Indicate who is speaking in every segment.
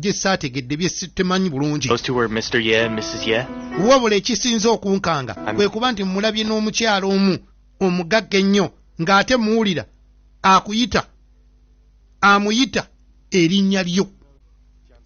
Speaker 1: Gye saategedde, bye temanyi bulungi.
Speaker 2: Those two were Mr. Ye and Mrs. Ye.
Speaker 1: Wabula ekisinza okunkanga kwe kuba nti mulabye n'omukyalo omu omugagga ennyo, ng'ate muwulira akuyita, amuyita erinnya lyo.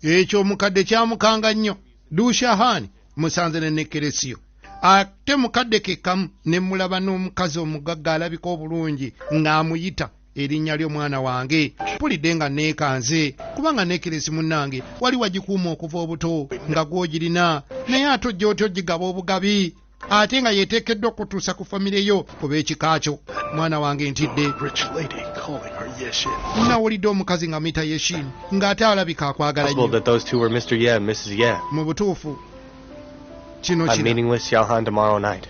Speaker 1: Ekyo omukadde kyamukanga nnyo. Dushahan musanze ne nekeresiyo, ate mukadde ke kamu ne mulaba n'omukazi omugagga alabika obulungi ng'amuyita erinnya ly'omwana wange. Mpulidde nga neekanze, kubanga nekeresi munnange wali wagikuuma okuva obuto nga gw'ogirina, naye ate ojja otya ogigaba obugabi, ate nga yeeteekeddwa okutuusa ku famire yo kuba ekika kyo? Mwana wange, ntidde.
Speaker 3: Rich lady calling her Yeshin.
Speaker 1: Nawulidde omukazi nga muyita Yeshin, ng'ate alabika akwagala
Speaker 2: Possible
Speaker 1: nnyo.
Speaker 2: that those two were Mr. Ye and Mrs. Ye.
Speaker 1: Mu butuufu kino
Speaker 2: I'm
Speaker 1: kira
Speaker 2: meeting with Xiaohan tomorrow night.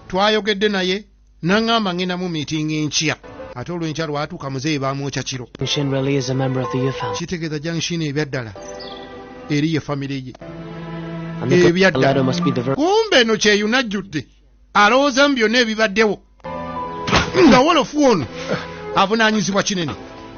Speaker 1: Twayogedde naye naŋŋamba ngenda mu miitingi enkya, ate olw'enkya lwatuuka, muzeeyi bamwokya kiro.
Speaker 4: Shin really is a member of the Yu family.
Speaker 1: Kitegeeza Janshin ebyaddala eri ye famire ye.
Speaker 4: And the
Speaker 1: Ebyaddala.
Speaker 4: letter must be the ver-
Speaker 1: Kumbe eno kyeyunajjudde alowooza mu byonna ebibaddewo nga wolofu ono avunaanyizibwa kinene.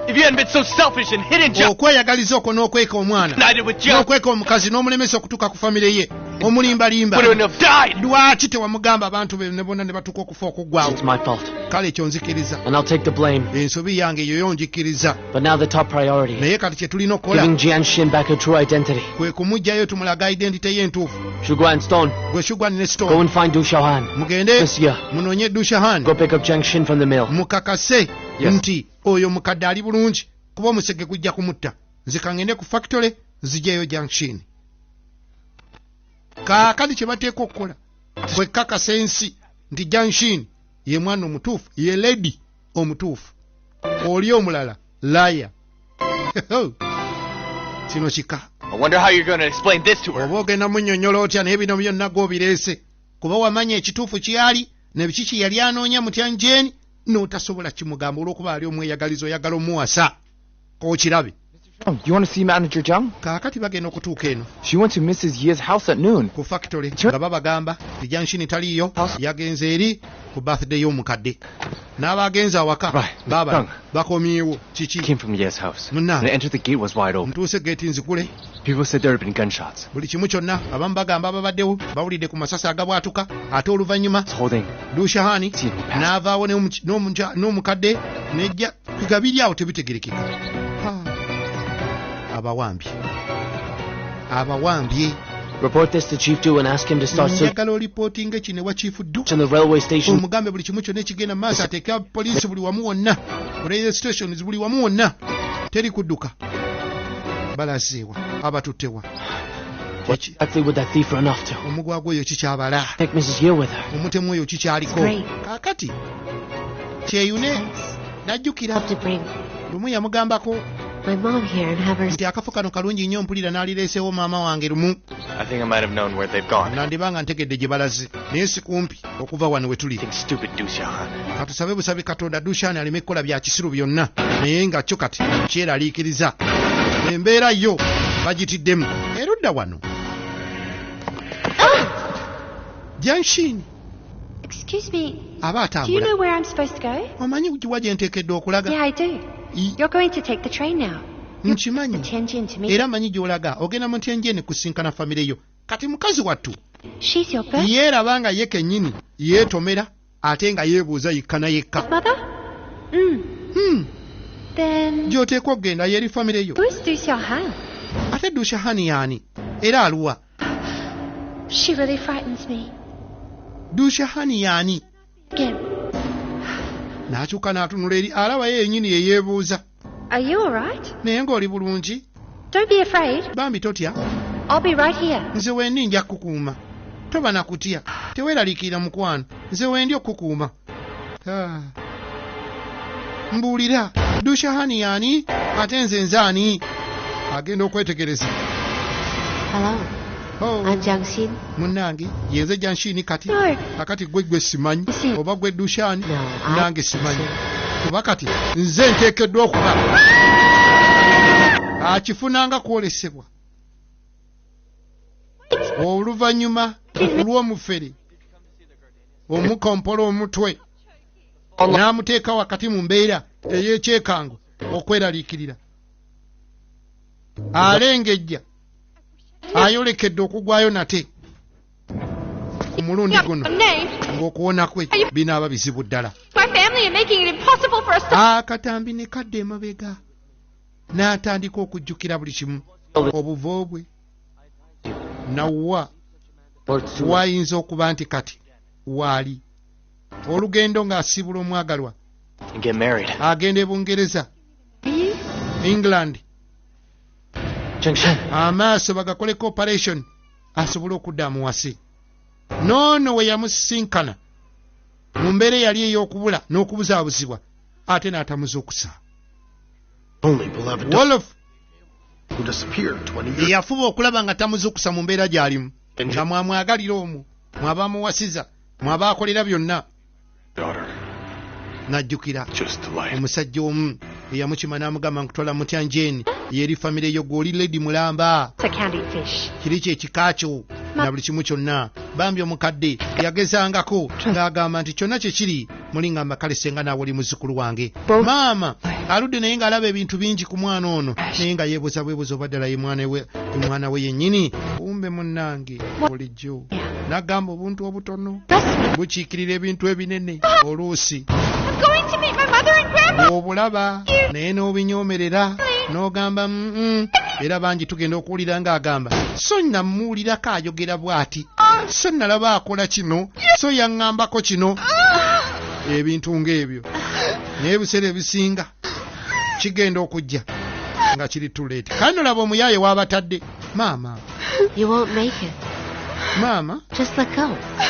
Speaker 2: If you hadn't been so selfish and hidden Jiang
Speaker 1: Okweyagaliza okwo n'okweka omwana
Speaker 2: united with Jiang,
Speaker 1: n'okweka omukazi n'omulemesa okutuuka ku famire ye, omulimbalimba.
Speaker 2: wouldn't have died.
Speaker 1: Lwaki tewamugamba abantu be ne bonna ne batuuka okufa okuggwawo?
Speaker 4: It's my fault.
Speaker 1: Kale ekyo nzikiriza.
Speaker 4: And I'll take the blame.
Speaker 1: Ensobi yange eyo yo njikiriza.
Speaker 4: But now the top priority,
Speaker 1: Naye kati kye tulina okukola
Speaker 4: giving Jian Shin back her true identity.
Speaker 1: kwe kumuggyayo tumulaga identity ye entuufu.
Speaker 4: Shuguan and Stone,
Speaker 1: Gwe Shugwan ne
Speaker 4: go
Speaker 1: Stone,
Speaker 4: and find Du Xiaohan.
Speaker 1: mugende
Speaker 4: This year,
Speaker 1: munoonye Dushahan.
Speaker 4: go pick up Jiang Shin from the mill.
Speaker 1: Mukakase
Speaker 2: Yes.
Speaker 1: nti oyo mukadde ali bulungi, kuba omusege gujja kumutta. Nze kangende ku factory nzijeyo Junction. Kaakati kye bateeka okukola kwekakasa ensi nti Junction ye mwana omutuufu, ye lady omutuufu, oli omulala laya. Kino kika.
Speaker 2: I wonder how you're going to explain this to her.
Speaker 1: Oba ogenda munnyonnyola otya? Naye bino byonna gw'obireese, kuba wamanya ekituufu kyali nebiki kye yali anoonya mutyanjeeni, n'otasobola kimugamba olw'okuba ali omweyagaliza, oyagala omuwasa kookirabe.
Speaker 5: Oh, you want to see Manager Zhang?
Speaker 1: Kaakati bagenda okutuuka eno
Speaker 5: She went to Mrs. Ye's house at noon.
Speaker 1: ku factory nga babagamba ti Janshini taliiyo, yagenze eri ku birthday y'omukadde. N'abagenze awaka
Speaker 2: Right.
Speaker 1: baaba
Speaker 2: Zhang.
Speaker 1: bakomyewo kiki?
Speaker 2: Came from Ye's house.
Speaker 1: Munna.
Speaker 2: And entered, the gate was wide open.
Speaker 1: Ntuuse, geeti nzikule.
Speaker 2: People said there had been gunshots.
Speaker 1: Buli kimu kyonna abamu bagamba ababaddewo bawulidde ku masasi agabwatuka, ate oluvannyuma
Speaker 2: It's holding.
Speaker 1: Dushahani
Speaker 2: See, pass.
Speaker 1: n'avaawo n'omukadde nejja kwiga biri awo tebitegerekeka. Ha. Abawambye, abawambye.
Speaker 4: Report this to Chief Du and ask him to start searching
Speaker 1: Njagala olipootinga kino ewa Chief Du,
Speaker 4: the railway station.
Speaker 1: omugambe buli kimu kyonna ekigenda mu maaso, ateeke poliisi buli wamu wonna, railway stations buli wamu wonna, teri kudduka. Balazeewa? Abatuttewa?
Speaker 4: What
Speaker 1: Kiki?
Speaker 4: exactly would that thief run off to?
Speaker 1: Omugwagwa oyo kikyabala?
Speaker 4: Take Mrs. Ye with her.
Speaker 1: Omutemu oyo kikyaliko?
Speaker 6: Great.
Speaker 1: Kaakati kyeyune najjukira
Speaker 6: Love to bring
Speaker 1: lumu yamugambako
Speaker 6: my mom here and have her
Speaker 1: nti akafo kano kalungi nnyo, mpulira n'alireesewo maama wange lumu.
Speaker 2: I think I might have known where they've gone.
Speaker 1: Nandibanga ntegedde gye balaze, naye si kumpi okuva wano we tuli.
Speaker 2: Think stupid Du Xiaohan.
Speaker 1: Katusabe busabi Katonda Dushani aleme kukola bya kisiru byonna, naye nga kyo kati kyeraliikiriza embeera yo bagitiddemu erudda wano Janshin
Speaker 6: Excuse me.
Speaker 1: aba
Speaker 6: Do you
Speaker 1: atambula.
Speaker 6: know where I'm supposed to go?
Speaker 1: Omanyi wa gye nteekeddwa okulaga?
Speaker 6: Yeah, I do. You're going to take the train now.
Speaker 1: Nkimanyi.
Speaker 6: To Tianjin to meet.
Speaker 1: Era manyi gy'olaga, ogenda mu Tianjin kusinkana famire yo. Kati mukazi wattu
Speaker 6: She's your birth
Speaker 1: yeeraba nga ye kennyini yeetomera, ate nga yeebuuza yekka na yekka.
Speaker 6: mother? Then
Speaker 1: Gy'oteekwa okugenda yeeri famire yo.
Speaker 6: who's Du Xiaohan?
Speaker 1: Ate Dushahani yaani era aluwa?
Speaker 6: She really frightens me.
Speaker 1: Dushahani yaani?
Speaker 6: Again,
Speaker 1: N'akyuka n'atunula eri, alaba ye yennyini ye yeebuuza.
Speaker 6: are you all right?
Speaker 1: Naye ng'oli bulungi?
Speaker 6: Don't be afraid.
Speaker 1: Bambi totya.
Speaker 6: I'll be right here.
Speaker 1: Nze wendi, nja kukuuma, toba na kutya, teweeraliikirira mukwano, nze wendi okukuuma. Ah. Mbuulira, Dushahani yaani, ate nze nzaani? Agenda okwetegereza.
Speaker 6: Hello.
Speaker 1: Oh,
Speaker 6: I'm Jiang Xin.
Speaker 1: munnange, yenze Janshini kati.
Speaker 6: No.
Speaker 1: Kakati gwe simanyi
Speaker 6: Si.
Speaker 1: oba gwe Dushani.
Speaker 6: No, I
Speaker 1: Nange simanyi, kuba kati nze nteekeddwa okuba akifunanga kwolesebwa oluvannyuma lw'omufere omukompola omutwe n'amuteeka wakati mu mbeera ey'ekyekango okweraliikirira. Alengejja ayolekedde okugwayo nate ku mulundi guno ng'okuwona kwe binaaba bizibu ddala. Akatambi ne kadda emabega n'atandika okujjukira buli kimu, obuvo bwe nawa wayinza okuba nti kati waali olugendo ng'asiibula omwagalwa agenda e Bungereza, England, amaaso bagakoleko operation asobole okudda amuwase. Noono we yamusisinkana mu mbeera eyali ey'okubula n'okubuzaabuzibwa ate n'atamuzuukusa. Wolof yafuba okulaba nga tamuzuukusa mu mbeera gy'alimu, nga mwamwagalira omwo, mwaba amuwasiza, mwaba akolera byonna. N'ajjukira omusajja omu eyamukima n'amugamba nkutwala mutya njeni yeri famire yo gw'oli lady mulamba, kiri kye kika kyo na buli kimu kyonna. Bambi omukadde yagezangako ng'agamba nti kyonna kye kiri muli ngamba kale senga naawe oli muzzukulu wange. Maama aludde naye ng'alaba ebintu bingi ku mwana ono, naye nga yeebuuza bwebuuza oba ddala ye mwana we yennyini. Kumbe munnange bulijjo n'agamba obuntu obutono bukiikirira ebintu ebinene oluusi. Obulaba naye n'obinyoomerera n'ogamba era bangi tugenda okuwulira ng'agamba so namuwulirako ayogera bw'ati, so nalaba akola kino, so yaŋŋambako kino, ebintu ng'ebyo. Naye ebiseera ebisinga kigenda okujja nga kiri too late. Kale nolaba omuyaaye w'abatadde. Maama, maama,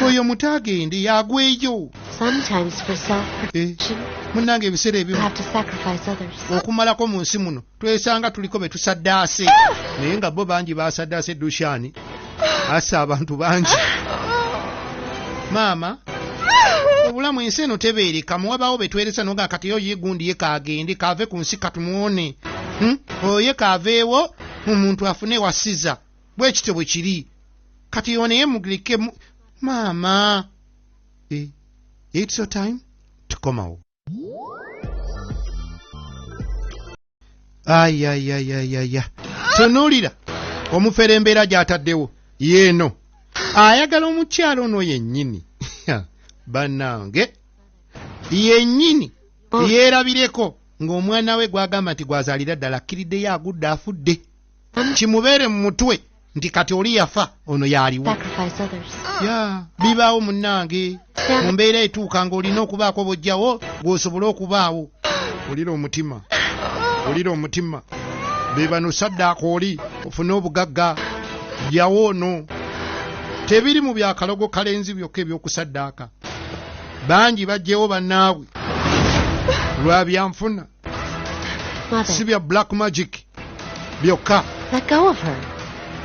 Speaker 1: oyo muto agende yagweyo. Munnange ebiseera ebimu okumalako mu nsi muno twesanga tuliko be tusaddaase, naye nga bo bangi basaddaase Dushani assa abantu bangi. Maama, obulamu ensi eno tebeereka, muwabaawo be tweresa noga kati yo ye gundi ye kaagende kaave ku nsi katumuwone, oyo ye kaaveewo omuntu afune wasiza, bwe kityo bwe kiri. Kati ono ye mugirike maama. It's your time to come out. Ayayayayaya, tunuulira omufere embeera gy'ataddewo yeeno ayagala omukyalo ono yennyini. Bannange yennyini yeerabireko ng'omwana we gw'agamba nti gw'azaalira ddala akkiriddeyo agudde afudde, kimubeere mu mutwe nti kati oli yafa ono y'aliwo. Ya bibaawo munnange mu mbeera etuuka ng'olina okubaako bw'ojjawo gw'osobole okubaawo. Olira omutima, olira omutima, be bano saddaaka oli ofune obugagga jjawo ono. Tebiri mu byakalogo kalenzi byokka eby'okusaddaaka, bangi bajjewo bannaabwe lwa byanfuna, si bya black magic byokka.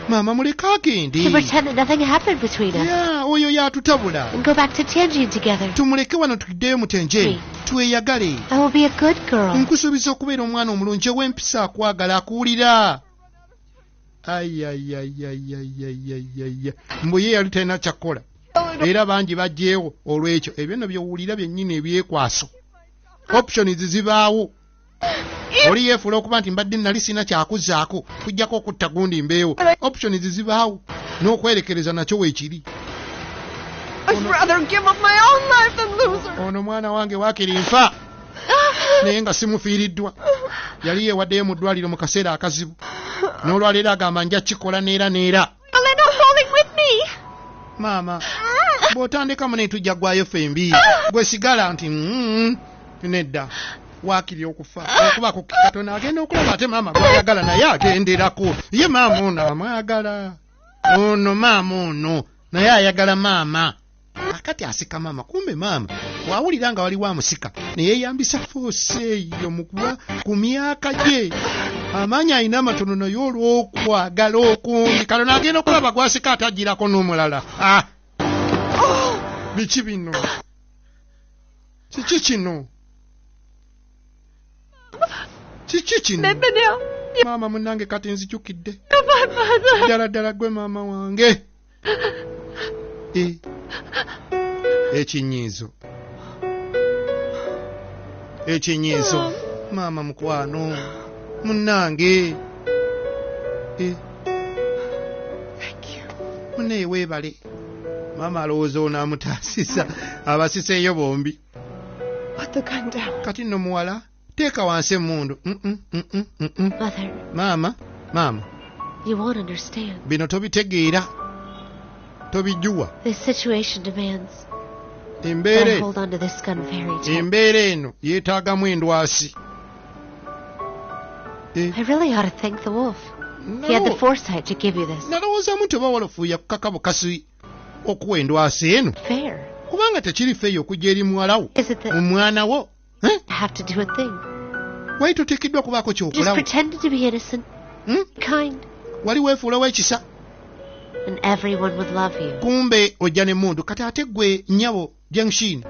Speaker 1: Maama muleke agende, oyo yatutabula, tumuleke wano tuddeyo mu Tenjeni tweyagale. Nkusuubiza okubeera omwana omulungi ow'empisa akwagala akuwulira. Ayayayayayayaya, mbu ye yali talina kyakkola, era bangi bajjeewo olw'ekyo. Ebyo nno by'owulira byennyini ebyekwaso, options zibaawo. Oli yeefuula okuba nti mbadde nali sirina kyakuzaako kujjako okutta gundi mbeewo, options zibaawo n'okwerekereza nakyo weekiri. Ono mwana wange waakiri nfa naye nga simufiiriddwa, yali yeewaddeyo mu ddwaliro mu kaseera akazibu, n'olwaleero agamba nja kikola neera neera. Maama bw'otandika muno tujja ggwayo ffembi, gwe sigala nti nedda waakiri okufa okubaako katono agenda okulaba ate maama gw'ayagala naye agenderako. Ye maama ono amwagala, ono maama ono naye ayagala maama. Akati asika maama, kumbe maama wawulira nga waliwo amusika ne yeeyambisa foosi eyo mu kuba ku myaka gye amaanyi alina amatono naye olw'okwagala okungi kano n'agenda okulaba gwasika ate agirako n'omulala. Biki bino? Kiki kino? Kiki kino? Maama munnange kati nzijukidde ddala ddala gwe maama wange. Ekinyiizo, ekinyiizo, maama mukwano munnange.
Speaker 7: Thank you.
Speaker 1: Munaye weebale. Maama alowooza onaamutaasisa abasiseeyo bombi.
Speaker 7: Put the gun down.
Speaker 1: Kati nno muwala teeka wansi emmundu.
Speaker 6: Mother,
Speaker 1: Maama, maama,
Speaker 6: you won't understand.
Speaker 1: Bino tobitegeera, tobijjuwa.
Speaker 6: This situation demands that I
Speaker 1: Embeera
Speaker 6: hold on to this gun very tight.
Speaker 1: Embeera eno yeetaagamu endwasi.
Speaker 6: I really ought to thank the wolf. He had the foresight to give you this.
Speaker 1: Nalowoozaamu nti oba wolofu yakukaka bukasi okuwa endwasi eno.
Speaker 6: Fair.
Speaker 1: Kubanga tekiri feeyo okujja eri muwala wo,
Speaker 6: Is it that
Speaker 1: omwana wo. Eh?
Speaker 6: I have to do a thing?
Speaker 1: Wali toteekeddwa kubaako
Speaker 6: Just
Speaker 1: kyokolawo.
Speaker 6: pretended to be innocent, kind,
Speaker 1: Wali weefuula w'ekisa.
Speaker 6: And everyone would love you.
Speaker 1: Kumbe ojja n'emmundu. Kati ate ggwe nnyabo Jengshin,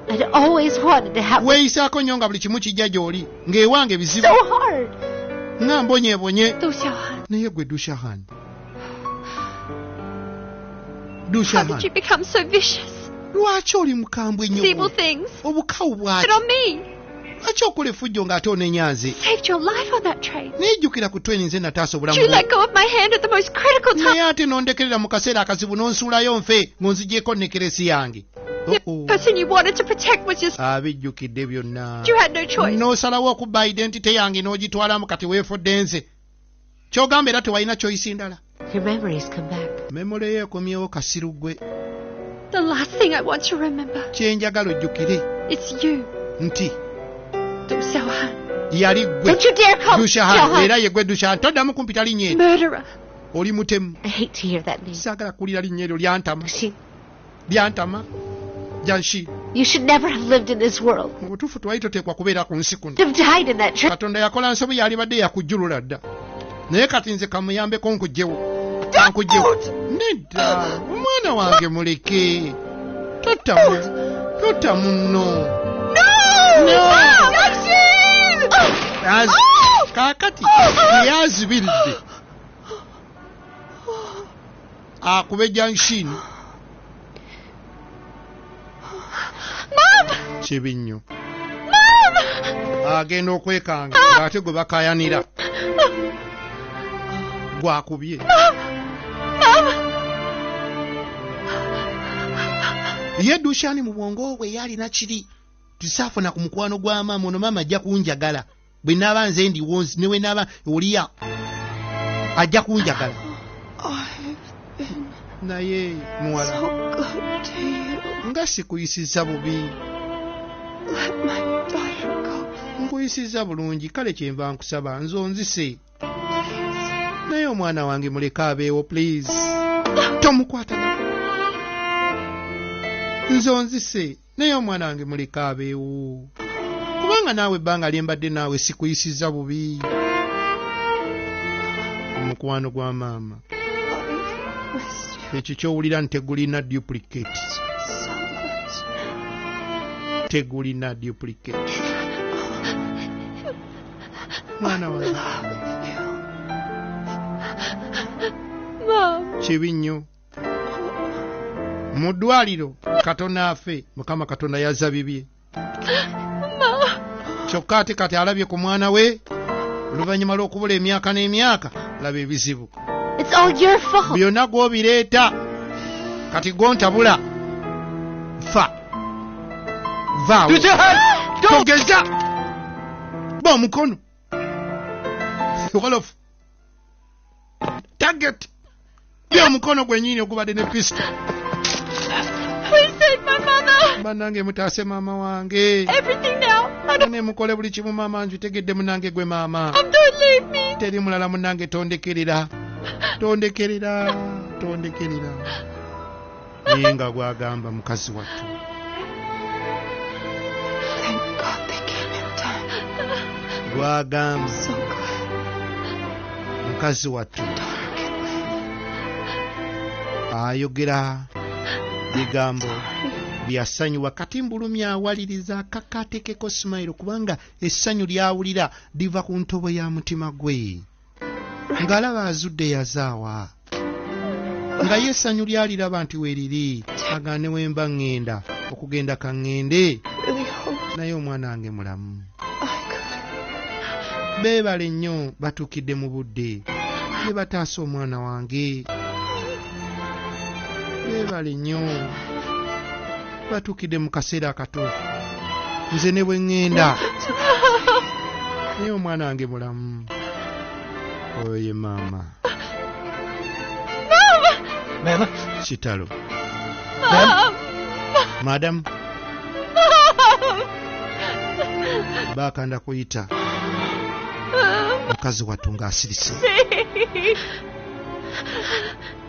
Speaker 6: I'd always wanted to have
Speaker 1: weeyisaako nnyo nga buli kimu kijja gy'oli ng'ewange bizibu
Speaker 6: so hard.
Speaker 1: Nga mbonyeebonye.
Speaker 7: Du Xiaohan,
Speaker 1: Naye gwe Dushahan,
Speaker 7: how did
Speaker 1: Dushahan,
Speaker 7: you become so vicious?
Speaker 1: Lwaki oli mukambwe ennyo?
Speaker 7: Evil things.
Speaker 1: Obukawu bwaki?
Speaker 7: But on me.
Speaker 1: Lwaki okola effujjo ng'ate onenyanze?
Speaker 7: Saved your life on that train.
Speaker 1: Nejjukira ku train nze nataasa obulamu
Speaker 7: You
Speaker 1: bwo.
Speaker 7: let go of my hand at the most critical time.
Speaker 1: Naye ate n'ondekerera mu kaseera akazibu n'onsuulayo nfe ng'onzigyeko nekeresi yange.
Speaker 7: The
Speaker 1: Oh, oh.
Speaker 7: person you wanted to protect was just.
Speaker 1: Abijjukidde byonna.
Speaker 7: You had no choice.
Speaker 1: N'osalawo okubba identity yange n'ogitwalamu kati weefudde nze kyogamba era tewalina choice ndala.
Speaker 6: Your memories come back.
Speaker 1: Memory yo ekomyewo kasiru gwe.
Speaker 7: The last thing I want to remember
Speaker 1: Kye njagala ojjukire
Speaker 7: is you,
Speaker 1: nti
Speaker 7: Du Xiaohan,
Speaker 1: yali ggwe
Speaker 6: Don't you dare call me
Speaker 1: Dushahan
Speaker 6: Xiaohan.
Speaker 1: era ye gwe Dushahan toddamu kumpita linnya eryo.
Speaker 7: Murderer.
Speaker 1: Oli mutemu.
Speaker 6: I hate to hear that name.
Speaker 1: Saagala kuwulira linnya eryo lyantama.
Speaker 6: She,
Speaker 1: Lyantama Janshi.
Speaker 6: you should never have lived in this world.
Speaker 1: Mu butuufu twali toteekwa kubeera ku nsi kuno.
Speaker 6: To have died in that train.
Speaker 1: Katonda yakola nsobi yalibadde yakujjulula dda naye kati nze kamuyambeko nkugjewo kankugjewo nedda omwana wange muleke totta totta munno. No! Kaakati yeyazibiridde akube Janshin kibi nnyo agenda okwekanga ng'ate gwe bakayanira gwakubye ye Dushani mu bwongo bwe yalina kiri tisaafuna ku mukwano gwa maama ono maama ajja kunjagala bwe naaba nze ndiwo ne we naaba oliya ajja kunjagala.
Speaker 7: I've been
Speaker 1: Naye muwala
Speaker 7: so good to you.
Speaker 1: Nga sikuyisizza bubi.
Speaker 7: Let my daughter go, please.
Speaker 1: Nkuyisizza bulungi kale kyenva nkusaba nze onzise
Speaker 7: Please.
Speaker 1: Naye omwana wange muleke abeewo please tomukwata nze onzise naye omwana wange muleke abeewo kubanga naawe ebbanga lye mbadde naawe sikuyisizza bubi omukwano gwa maama.
Speaker 7: I've missed you
Speaker 1: Ekyo kyowulira nti tegulina duplicate.
Speaker 7: So much.
Speaker 1: Tegulina duplicate mwana wange.
Speaker 7: Love you. Mom.
Speaker 1: Kibi nnyo mu ddwaliro katonda afe mukama katonda yazza bibye.
Speaker 7: Mom.
Speaker 1: Kyokka ate kati alabye ku mwana we oluvannyuma lw'okubula emyaka n'emyaka laba ebizibu.
Speaker 6: It's all your fault.
Speaker 1: Byonna gw'obireeta kati gwontabula fa vaawo togeza ba omukono wolofu target bya omukono gwennyini ogubadde ne pisito.
Speaker 7: Please save my mother.
Speaker 1: Bannange mutaase maama wange.
Speaker 7: Everything now. I don't,
Speaker 1: ne mukole buli kimu maama nkitegedde munange gwe maama.
Speaker 7: Mom, don't leave me.
Speaker 1: Teri mulala munange tondekerera tondekerera tondekerera naye nga gwagamba mukazi wattu.
Speaker 7: Thank God they came in time.
Speaker 1: Gwagamba
Speaker 7: I'm so glad
Speaker 1: mukazi wattu
Speaker 7: daughter can live.
Speaker 1: Ayogera bigambo bya ssanyu wakati mbulumi awaliriza akakatekeko smile kubanga essanyu lyawulira liva ku ntobo ya mutima gwe ng'alaba azudde yazaawa nga ye essanyu lyaliraba nti weeriri agaane wemba ŋŋenda okugenda kaŋŋende
Speaker 7: Really hoped
Speaker 1: naye omwana wange mulamu.
Speaker 7: I could.
Speaker 1: Beebale nnyo batuukidde mu budde Ne bataasa omwana wange. Beebale nnyo. Batuukidde mu kaseera akatuufu. Nze ne bwe ŋŋenda. Naye omwana wange mulamu. Oyo ye maama.
Speaker 2: Mama?
Speaker 1: Kitalo. Madam. Baakanda kuyita. Mukazi wattu ng'asirise.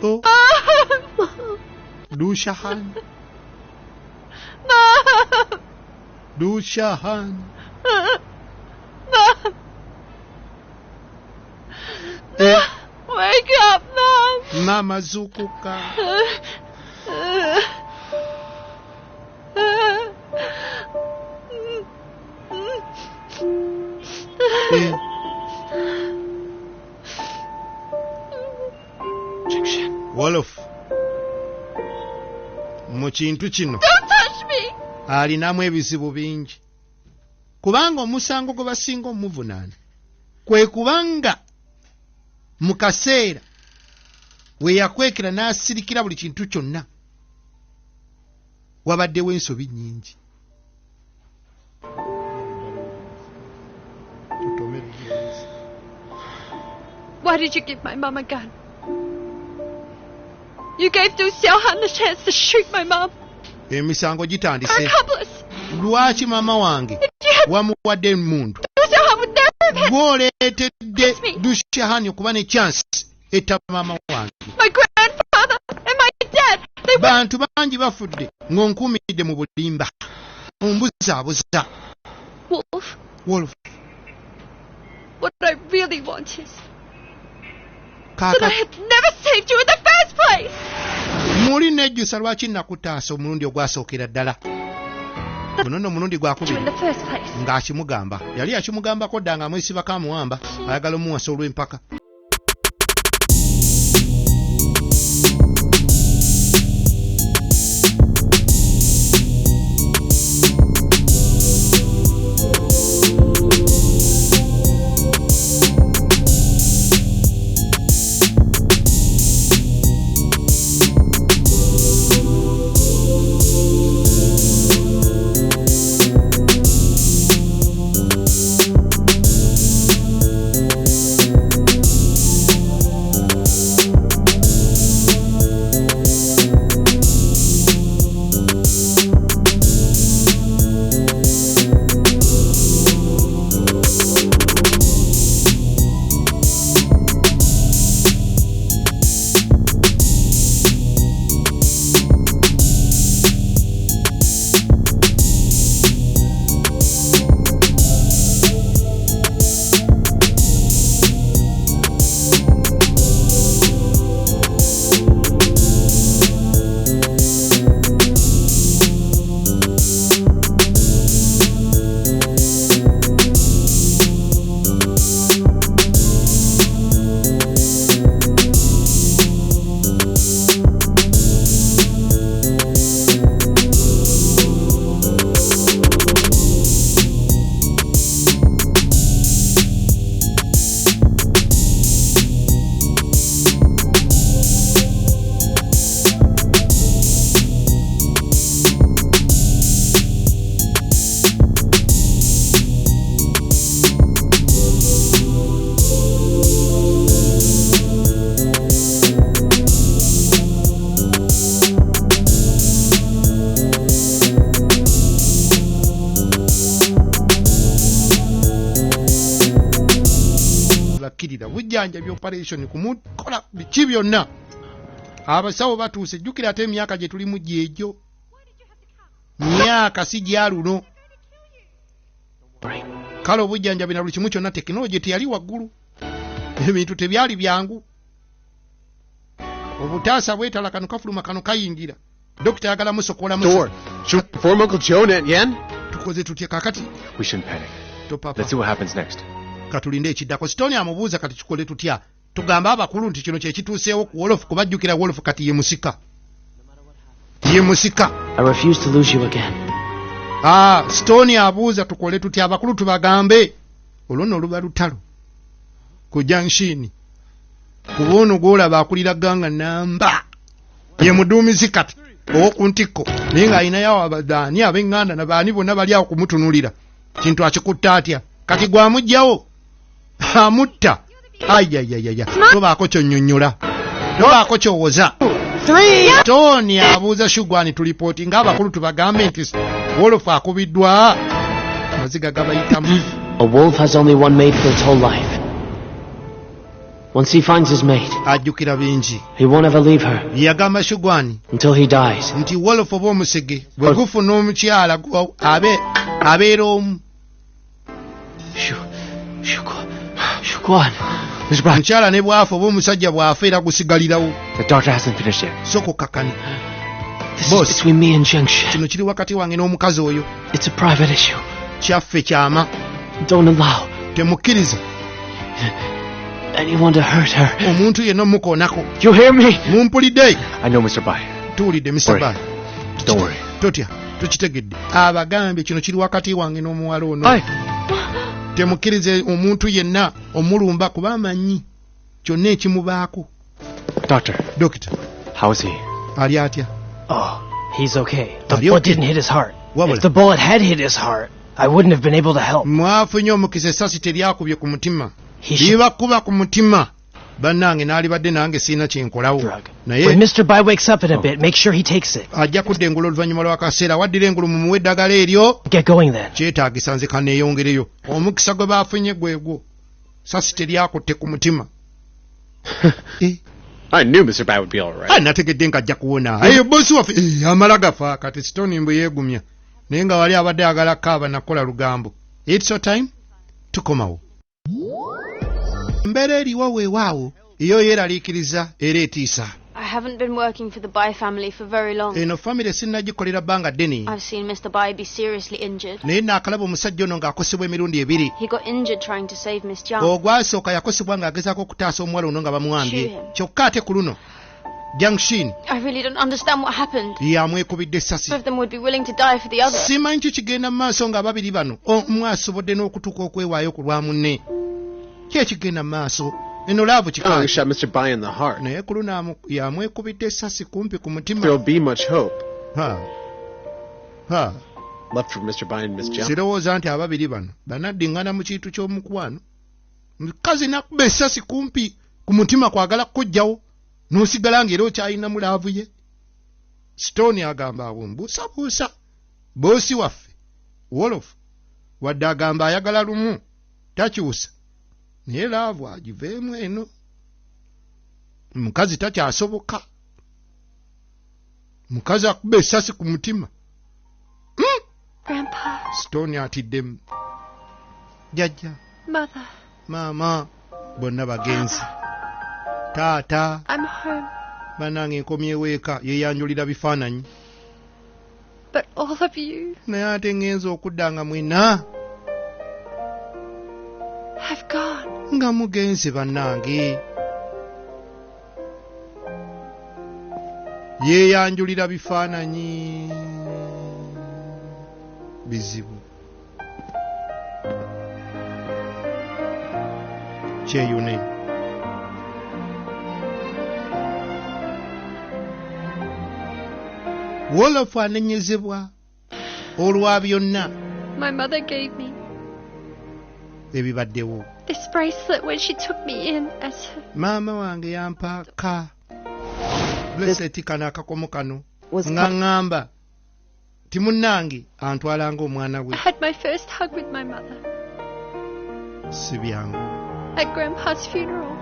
Speaker 1: Oh. Dushahan. Dushahan.
Speaker 7: Wake up, Mom.
Speaker 1: Mama zukuka. Wolof. Mu kintu kino.
Speaker 7: Don't touch me.
Speaker 1: Alinamu ebizibu bingi. Kubanga omusango gwe basinga omuvunaana kwe kubanga mu kaseera we yakwekera n'asirikira buli kintu kyonna wabaddewo ensobi nnyingi.
Speaker 7: Why did you give my mom a gun? You gave Du Xiaohan the chance to shoot my mom.
Speaker 1: Emisango gitandise.
Speaker 7: Accomplice.
Speaker 1: Lwaki mama wange wamuwadde emmundu?
Speaker 7: Du Xiaohan would never have had
Speaker 1: Gw'oleetedde Du Xiaohan okuba ne chance etta mama wange.
Speaker 7: my grandfather and my dad. They were
Speaker 1: Bantu bangi bafudde ng'onkuumidde mu bulimba. Ombuzaabuza.
Speaker 7: Wolf.
Speaker 1: Wolf.
Speaker 7: What I really want is that I
Speaker 1: Kaaka
Speaker 7: had never saved you in the first place.
Speaker 1: muli nejjusa lwaki nakutaasa omulundi ogwasookera ddala. Guno nno omulundi
Speaker 7: You in
Speaker 1: gwakubiri
Speaker 7: the first place.
Speaker 1: ng'akimugamba. Yali akimugambako dda ng'amwesibako amuwamba ayagala omuwasa olw'empaka. Bakkirira bujjanjabi operation kumukola biki byonna. Abasawo batuuse jjukira ate emyaka gye tulimu gyegyo. Myaka si gya luno. Kale obujjanjabi na buli kimu kyonna tekinologi teyali waggulu. Ebintu tebyali byangu. Obutaasa bwetala kano kafuluma kano kayingira. Dokita ayagala musokola
Speaker 2: Door. Should we inform Uncle Joe and Aunt Yen?
Speaker 1: Tukoze tutya kaakati?
Speaker 2: We shouldn't panic.
Speaker 1: Topapa.
Speaker 2: Let's see what happens next.
Speaker 1: Katulinde ekiddako. Sitoni amubuuza kati tukole tutya? Tugambe abakulu nti kino kye kituuseewo ku Wolof kubajjukira Wolof kati ye musika. Ye musika.
Speaker 4: I refuse to lose you again.
Speaker 1: Stone abuuza tukole tutya abakulu tubagambe. Olwo nno luba lutalo. Ku junction. Kuba ono gw'olaba akulira ganga namba ye muduumizi kati ow'oku ntikko, naye ng'alinayo abaani ab'eŋŋanda nabaani bonna bali awo kumutunuulira. Kintu akikutta atya? Kati gwamuggyawo amutta. Ayayayaya, tobaako kyonnyonnyola, tobaako kyowoza. Tony abuuza Shugwani tulipooti ng'abakulu tubagambe nti wolofu akubiddwa, amaziga gabayitamu.
Speaker 4: A wolf has only one mate for its whole life. Once he finds his mate,
Speaker 1: ajjukira bingi.
Speaker 4: he won't ever leave her
Speaker 1: Yagamba Shugwani
Speaker 4: until he dies.
Speaker 1: nti wolofu oba omusege bwe gufuna omukyala abeera omu.
Speaker 4: Shugwan.
Speaker 2: Mr. Bai,
Speaker 1: Omukyala ne bw'afa oba omusajja bw'afa era gusigalirawo.
Speaker 2: the doctor hasn't finished yet.
Speaker 1: Sokokakana.
Speaker 4: This
Speaker 1: Boss.
Speaker 4: is between me and Jiang Shen.
Speaker 1: Kino kiri wakati wange n'omukazi oyo.
Speaker 4: It's a private issue.
Speaker 1: Kyaffe kyama.
Speaker 4: Don't allow
Speaker 1: Temukkiriza
Speaker 4: anyone to hurt her.
Speaker 1: omuntu yenna omukoonako.
Speaker 4: You hear me?
Speaker 1: Mumpulidde?
Speaker 2: I know, Mr. Bai.
Speaker 1: Tuwulidde, Mr.
Speaker 2: Worry.
Speaker 1: Bai.
Speaker 2: Don't worry.
Speaker 1: Totya, tukitegedde. Abagambye kino kiri wakati wange n'omuwala ono.
Speaker 2: Bai!
Speaker 1: Temukkirize omuntu yenna omulumba kuba amanyi kyonna ekimubaako.
Speaker 2: Doctor,
Speaker 1: Dokita,
Speaker 2: how is he?
Speaker 1: ali atya?
Speaker 4: Oh, he's okay. The
Speaker 1: Are you
Speaker 4: bullet
Speaker 1: okay?
Speaker 4: didn't hit his heart.
Speaker 1: Wabula.
Speaker 4: If the bullet had hit his heart, I wouldn't have been able to help.
Speaker 1: Mwafunye omukisa, essasi teryakubye ku mutima.
Speaker 4: He should
Speaker 1: Libakuba ku mutima, bannange n'alibadde nange sirina kyenkolawo.
Speaker 4: drug.
Speaker 1: Naye
Speaker 4: When Mr. Bai wakes up in a bit, make sure he takes it.
Speaker 1: Ajja kudda engulu oluvannyuma lw'akaseera. Waddira engulu mumuwe eddagala eryo.
Speaker 4: Get going then.
Speaker 1: Kyetaagisa nze kaneeyongereyo. Omukisa gwe baafunye gwegwo, sasi teryakutte ku mutima. Eh,
Speaker 2: I knew Mr. Bai would be all right.
Speaker 1: Aye, nategedde ng'ajja kuwona. Eyo bosi waffe amala gafa. Kati Stone mbwe yeegumya, naye nga wali abadde agala kaaba nakola lugambo. It's your time, tukomawo. Embeera eriwo weewaawo eyo yeeraliikiriza era etiisa.
Speaker 6: I haven't been working for the Bai family for very long.
Speaker 1: Eno famire sinnagikolera bbanga ddene.
Speaker 6: I've seen Mr. Bai be seriously injured.
Speaker 1: Naye naakalaba omusajja ono ng'akosebwa emirundi ebiri.
Speaker 6: He got injured trying to save Miss Jiang.
Speaker 1: Ogwasooka yakosebwa ng'agezaako okutaasa omuwala ono nga bamuwambye.
Speaker 6: Shoot him.
Speaker 1: Kyokka ate ku luno Jangshin
Speaker 6: I really don't understand what happened.
Speaker 1: yamwekubidde essasi.
Speaker 6: Two of them would be willing to die for the other.
Speaker 1: Simanyi ki kigenda mu maaso ng'ababiri bano omu asobodde n'okutuuka okwewaayo ku lwa munne. Ki ekigenda mu maaso? Eno love
Speaker 2: Jiang
Speaker 1: kika.
Speaker 2: shot Mr. Bai in the heart.
Speaker 1: Naye ku luno yamwekubidde essasi kumpi ku mutima.
Speaker 2: There'll be much hope
Speaker 1: Ha. Ha.
Speaker 2: left for Mr. Bai and Miss Jiang.
Speaker 1: Sirowooza nti ababiri bano banaddiŋŋana mu kintu ky'omukwano. Mukazi nakuba essasi kumpi ku mutima kwagala kukugjawo n'osigala ng'era okyalinamu love ye. Stone agamba awo mbuusabuusa boosi waffe wolofu wadde agamba ayagala lumu takyusa, naye love agiveemu eno mukazi takyasoboka. Mukazi akuba essasi ku mutima.
Speaker 7: Grandpa,
Speaker 1: Stone atiddemu. Jjajja,
Speaker 7: Mother,
Speaker 1: maama bonna bagenzi, taata.
Speaker 7: I'm home.
Speaker 1: Bannange nkomyewo eka. Yeeyanjulira bifaananyi.
Speaker 7: But all of you
Speaker 1: Naye ate ŋŋenza okudda nga mwenna
Speaker 7: have gone.
Speaker 1: nga mugenze. Bannange, yeeyanjulira bifaananyi. Bizibu kyeyune. Wolofu anenyezebwa olwa byonna
Speaker 7: My mother gave me
Speaker 1: ebibaddewo.
Speaker 7: this bracelet when she took me in as her.
Speaker 1: Maama wange yampa ka bracelet kano, akakomo kano,
Speaker 8: Was
Speaker 1: nga ŋŋamba ti munnange antwala ng'omwana we.
Speaker 7: I had my first hug with my mother
Speaker 1: Si byangu.
Speaker 7: at Grandpa's funeral.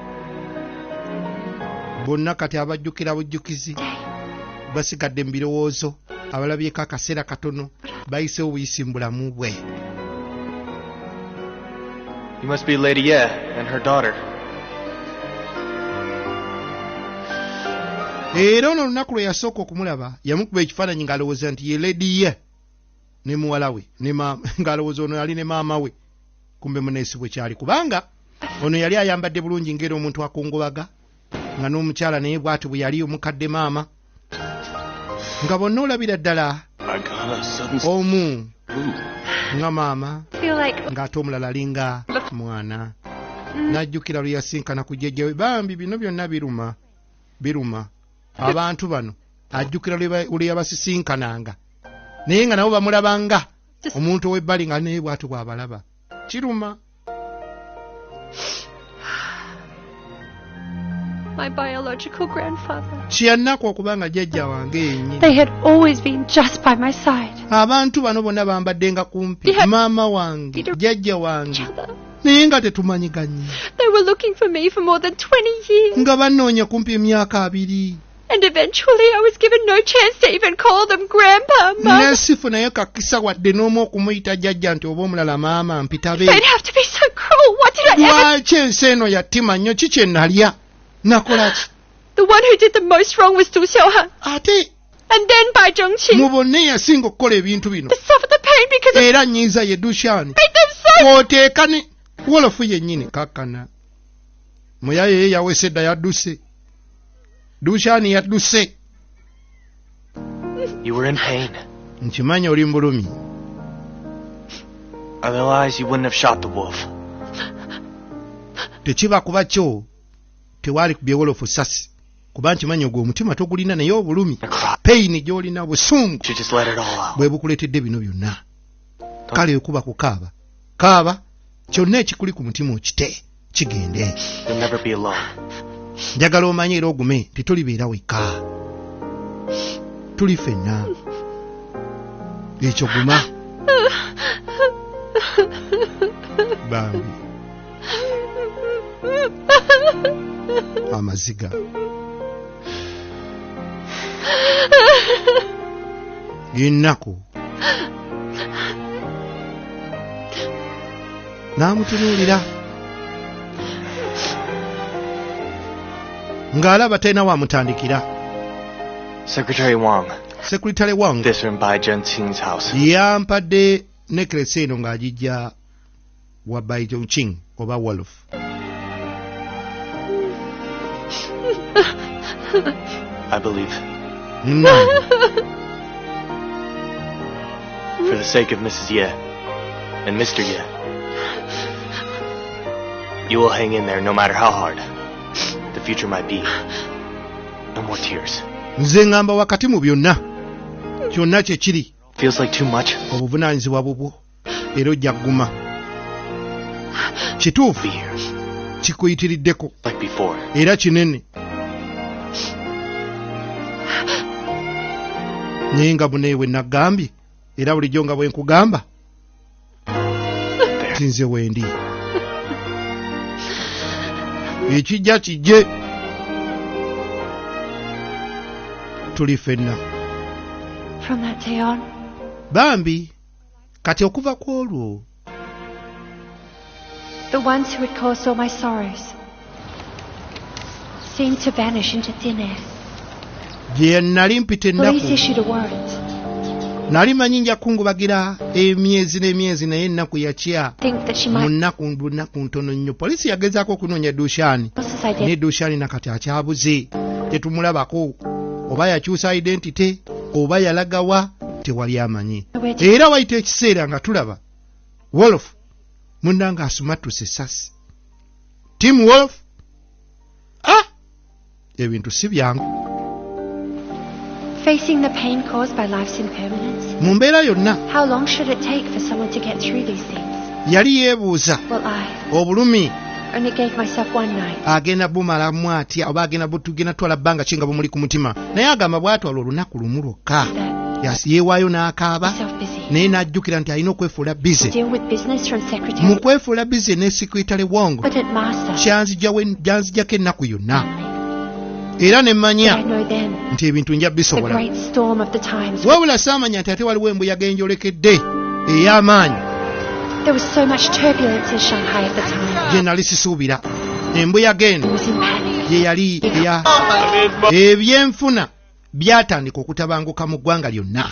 Speaker 1: Bonna kati abajjukira bujjukizi, basigadde mu birowoozo. Abalabyeko akaseera katono bayisewo buyisi mu bulamu bwe.
Speaker 5: You must be Lady Ye and her daughter.
Speaker 1: Era ono olunaku lwe yasooka okumulaba yamukuba ekifaananyi ng'alowooza nti ye Lady Ye ne muwala we ne maama, ng'alowooza ono yali ne maama we. Kumbe muneesi bwe kyali, kubanga ono yali ayambadde bulungi ng'era omuntu akungubaga, nga n'omukyala naye bw'ati bwe yali omukadde maama, nga bonna olabira ddala
Speaker 3: I got a sudden
Speaker 1: omu
Speaker 3: blue.
Speaker 1: nga maama
Speaker 7: I feel like
Speaker 1: ng'ate omulala alinga mwana. N'ajjukira lwe yasinkana ku jjajjawe. Bambi bino byonna biruma, biruma. Abantu bano ajjukira lwe yabasisinkananga, naye nga nabo bamulabanga omuntu ow'ebbali, nga naye bw'atyo bw'abalaba. Kiruma.
Speaker 7: My biological grandfather.
Speaker 1: Kyannaku okuba nga jjajja wange yennyini.
Speaker 7: They had always been just by my side.
Speaker 1: Abantu bano bonna bambaddenga kumpi, maama wange, jjajja wange,
Speaker 7: Each other.
Speaker 1: Naye nga tetumanyiganye.
Speaker 7: They were looking for me for more than 20 years.
Speaker 1: Nga bannoonya kumpi emyaka 20.
Speaker 7: And eventually I was given no chance to even call them grandpa, mum.
Speaker 1: Nesifunayo kakisa wadde n'omu okumuyita jjajja nti oba omulala maama mpitabe.
Speaker 7: They'd have to be so cruel. What did I ever...
Speaker 1: Lwaki ensi eno yattima nnyo? Ki kye nalya? Nakola ki?
Speaker 7: The one who did the most wrong was Du Xiaohan.
Speaker 1: Ate
Speaker 7: And then Bai Zhongqing.
Speaker 1: mu bonna eyasinga okukola ebintu bino
Speaker 7: To suffer the pain because it
Speaker 1: era nnyinza ye Dushan.
Speaker 7: made them so...
Speaker 1: Kw'oteeka ne wolofu yennyini kakkana. Muyaye ye yawese edda, yadduse. Dushan yadduse.
Speaker 5: You were in pain.
Speaker 1: Nkimanyi oli mu bulumi.
Speaker 5: Otherwise, you wouldn't have shot the wolf.
Speaker 1: Tekiba kuba kyo tewaali kubye wolofu sasi, kuba nkimanyi ogwo omutima togulina, naye obulumi,
Speaker 5: Cry.
Speaker 1: pain gy'olina, busungu
Speaker 5: You should just let it all out.
Speaker 1: bwe bukuleetedde bino byonna. Kale okuba kukaaba kaaba, kyonna ekikuli ku mutima okite kigende.
Speaker 5: You'll never be alone.
Speaker 1: Njagala omanye era ogume nti tolibeera wekka, tuli ffenna. Ekyo guma bambi. Amaziga ennaku n'amutunuulira ng'alaba talina wamutandikira.
Speaker 5: Secretary Wang,
Speaker 1: Secretary Wang
Speaker 5: this from Bai Zhengqing's house.
Speaker 1: Yampadde necklace eno ng'agijja wa Bai Jongching oba Wolof.
Speaker 5: I believe,
Speaker 1: Munange,
Speaker 5: for the sake of Mrs. Ye and Mr. Ye, you will hang in there no matter how hard the future might be. No more tears.
Speaker 1: Nze ŋŋamba wakati mu byonna, kyonna kye kiri,
Speaker 5: Feels like too much.
Speaker 1: Obuvunaanyizibwa bubwo era ojja kuguma. Kituufu,
Speaker 5: Be here
Speaker 1: kikuyitiriddeko
Speaker 5: like before.
Speaker 1: era kinene, naye nga buneewe nagambye era bulijjo nga bwe nkugamba
Speaker 5: There.
Speaker 1: nti nze wendi, ekijja kijje, tuli ffenna.
Speaker 6: From that day on,
Speaker 1: Bambi kati okuva ku olwo,
Speaker 6: the ones who had caused all my sorrows seemed to vanish into thin air.
Speaker 1: Gye nali mpita
Speaker 6: Police
Speaker 1: ennaku,
Speaker 6: issued a warrant.
Speaker 1: Nali manyi nja kungubagira emyezi n'emyezi, naye ennaku yakya
Speaker 6: Think that she
Speaker 1: mu
Speaker 6: might
Speaker 1: nnaku lunaku ntono nnyo poliisi yagezaako okunoonya Dushani,
Speaker 6: else's
Speaker 1: naye
Speaker 6: identity.
Speaker 1: Dushani nakati akyabuze, tetumulabako. Oba yakyusa identity oba yalagawa, tewali amanyi.
Speaker 6: Where to
Speaker 1: Era wayita ekiseera nga tulaba Wolf munnanga asumattuse essasi. Tim Wolf, ah, ebintu si byangu.
Speaker 6: Facing the pain caused by life's impermanence,
Speaker 1: Mu mbeera yonna,
Speaker 6: how long should it take for someone to get through these things?
Speaker 1: Yali yeebuuza
Speaker 6: Well, I
Speaker 1: obulumi
Speaker 6: only gave myself one night.
Speaker 1: Agenda bumalamu atya, oba agenda butugenda twala bbanga ki nga bumuli ku mutima. Naye agamba bw'atwala olunaku lumu lwokka.
Speaker 6: That
Speaker 1: Yeewaayo n'akaaba,
Speaker 6: myself busy.
Speaker 1: Naye n'ajjukira nti alina okwefuula busy.
Speaker 6: Deal with business from
Speaker 1: Mu
Speaker 6: secretary
Speaker 1: kwefuula busy ne Secretary Wong,
Speaker 6: competent master.
Speaker 1: Kyanzijjako ennaku yonna, era ne
Speaker 6: Did
Speaker 1: mmanya
Speaker 6: I know then
Speaker 1: nti ebintu nja
Speaker 6: the
Speaker 1: bisobola.
Speaker 6: Great storm of the times?
Speaker 1: Wabula saamanya nti ate waliwo embuyaga enjolekedde ey'amaanyi
Speaker 6: There was so much turbulence in Shanghai at the time.
Speaker 1: Gye nali sisuubira. Embuyaga eno
Speaker 6: I was in panic.
Speaker 1: ye yali eya ebyenfuna byatandika okutabanguka mu ggwanga lyonna,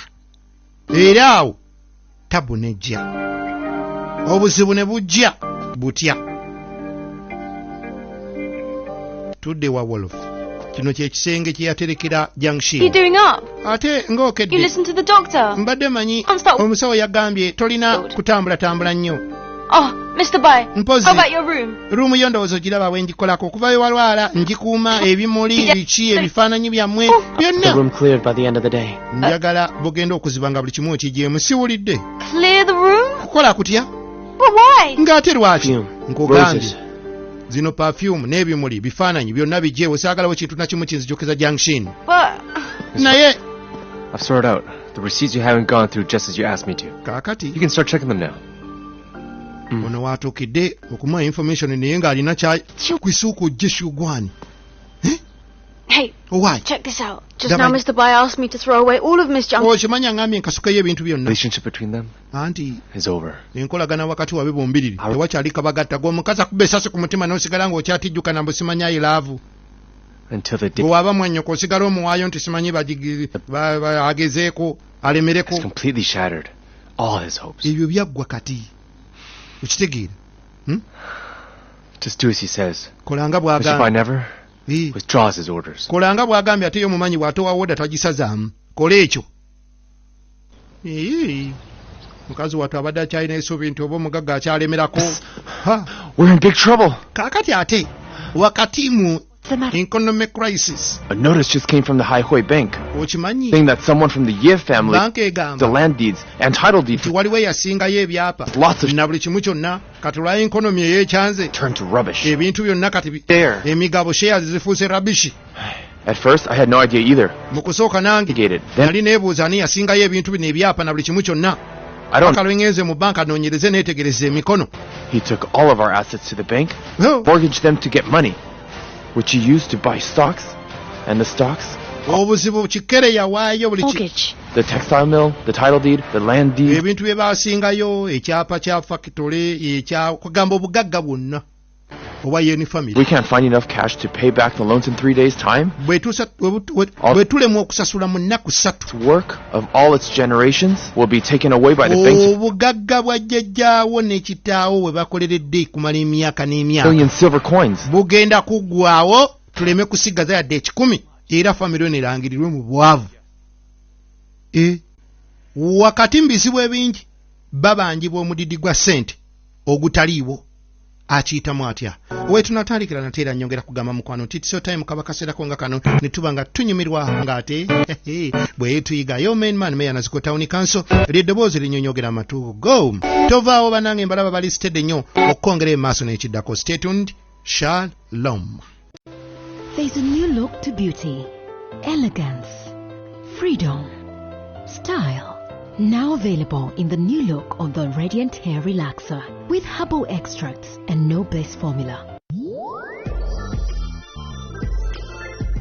Speaker 1: era awo tabu nejja, obuzibu ne bujja butya. Tudde wa Wolof. Kino kye kisenge kye yaterekera
Speaker 8: You
Speaker 1: Junction.
Speaker 8: doing up?
Speaker 1: Ate
Speaker 8: You
Speaker 1: ng'okedde.
Speaker 8: listen to the doctor.
Speaker 1: Mbadde manyi
Speaker 8: I'm start.
Speaker 1: omusawo yagambye tolina kutambulatambula nnyo.
Speaker 8: Oh,
Speaker 7: Mr. Bai,
Speaker 1: Mpozi.
Speaker 7: how about your room?
Speaker 1: Ruumu yo ndowooza ogiraba we ngikolako okuva we walwala ngikuuma ebimuli biki ebifaananyi byammwe
Speaker 4: The
Speaker 1: byonna.
Speaker 4: room cleared by the end of the day.
Speaker 1: Njagala bugenda okuziba nga buli kimu okigyemu siwulidde.
Speaker 7: Clear the room?
Speaker 1: Kukola kutya?
Speaker 7: But why?
Speaker 1: Ng'ate lwaki?
Speaker 4: Perfume.
Speaker 1: Nkugambye.
Speaker 4: Roses.
Speaker 1: Zino perfume n'ebimuli bifaananyi byonna biggyewo saagalawo kintu na kimu kinzijukiza junction.
Speaker 7: But
Speaker 1: Naye
Speaker 8: I've sorted out the receipts you haven't gone through just as you asked me to.
Speaker 1: Kaakati
Speaker 8: You can start checking them now.
Speaker 1: Ono waatuukidde okumuwa information naye ng'alina kya kwisuuku ojje shugwani.
Speaker 7: Hey,
Speaker 1: Owaayi.
Speaker 7: check this out. Just
Speaker 1: Damn
Speaker 7: now,
Speaker 1: it.
Speaker 7: Mr. Bai asked me to throw away all of Miss Jung.
Speaker 1: Okimanya ngambye nkasukayo ebintu byonna.
Speaker 8: Relationship between them
Speaker 1: Anti
Speaker 8: is over.
Speaker 1: enkolagana wakati wabe bombiriri tewakyali kabagatta gwe omukazi akuba esasi ku mutima n'osigala ng'okyatijjuka nambu simanyi laavu.
Speaker 8: Until the day
Speaker 1: Bwe waba mwannyoko osigala omuwaayo nti simanyi agezeeko alemereko.
Speaker 8: has completely shattered all his hopes.
Speaker 1: Ebyo byaggwa kati okitegeera.
Speaker 8: Just do as he says.
Speaker 1: Kolanga
Speaker 8: Mr. Bai
Speaker 1: bw'agambye.
Speaker 8: never
Speaker 1: Eh,
Speaker 8: withdraws his orders.
Speaker 1: kolanga bw'agambye ate ye omumanyi bw'atowa woda tagisazaamu kola ekyo. Ee, mukazi wattu abadde akyalina essuubi nti oba omugagga akyalemerako. Ha,
Speaker 8: We're in big trouble.
Speaker 1: Kaakati ate wakati mu
Speaker 6: What's the matter?
Speaker 1: economic crisis.
Speaker 9: A notice just came from the Hai Hui Bank
Speaker 1: Okimanyi
Speaker 9: saying that someone from the Ye family,
Speaker 1: banka
Speaker 9: the
Speaker 1: egamba
Speaker 9: land deeds and title deeds
Speaker 1: nti waliwo eyasingayo ebyapa
Speaker 9: lots of
Speaker 1: na buli kimu kyonna kati olwa enkonomi ey'ekyanze
Speaker 9: turned to rubbish.
Speaker 1: ebintu byonna kati
Speaker 9: There.
Speaker 1: emigabo shares zifuuse rubbish.
Speaker 9: At first, I had no idea either.
Speaker 1: Mu kusooka nange
Speaker 9: Investigated. Then
Speaker 1: nali neebuuza ani yasingayo ebintu bino ebyapa na buli kimu kyonna
Speaker 9: I don't.
Speaker 1: paka lwe ngenze mu banka noonyereze neetegereza emikono.
Speaker 9: He took all of our assets to the bank,
Speaker 1: Oh,
Speaker 9: mortgaged them to get money, which he used to buy stocks, and the stocks,
Speaker 1: obuzibu kikere yawaayo buli ki
Speaker 6: Mortgage.
Speaker 9: the textile mill, the title deed, the land deed,
Speaker 1: ebintu bye baasingayo ekyapa kya fakitole ekya kugamba obugagga bwonna obwa yeni family.
Speaker 9: We can't find enough cash to pay back the loans in 3 days' time.
Speaker 1: Bwe bwe tulemwa okusasula mu nnaku 3
Speaker 9: Work of all its generations will be taken away by the bank's
Speaker 1: obugagga bwa jjajjaawo ne kitaawo bwe bakoleredde kumala emyaka n'emyaka
Speaker 9: billion silver coins.
Speaker 1: bugenda kuggwawo tuleme kusigaza yadde 100 era famire eno erangirirwe mu bwavu. E, wakati mu bizibu ebingi babanjibwa omudidi gwa ssente ogutaliiwo akiyitamu atya wetunatandikira nate era nyongera kugamba mukwano nti it's your time kaba kaseerako nga kano ne tuba nga tunyumirwa ng'ate bwe tuyigayo main man mayor Naziko Town Council lyeddoboozi linyonyogera amatu go tovaawo bannange mbalaba bali steady nnyo okwongera emaaso n'ekiddako. Stay tuned, shalom.
Speaker 6: There's a new look to beauty, elegance, freedom, style. Now available in the new look of the Radiant Hair Relaxer with herbal extracts and no base formula.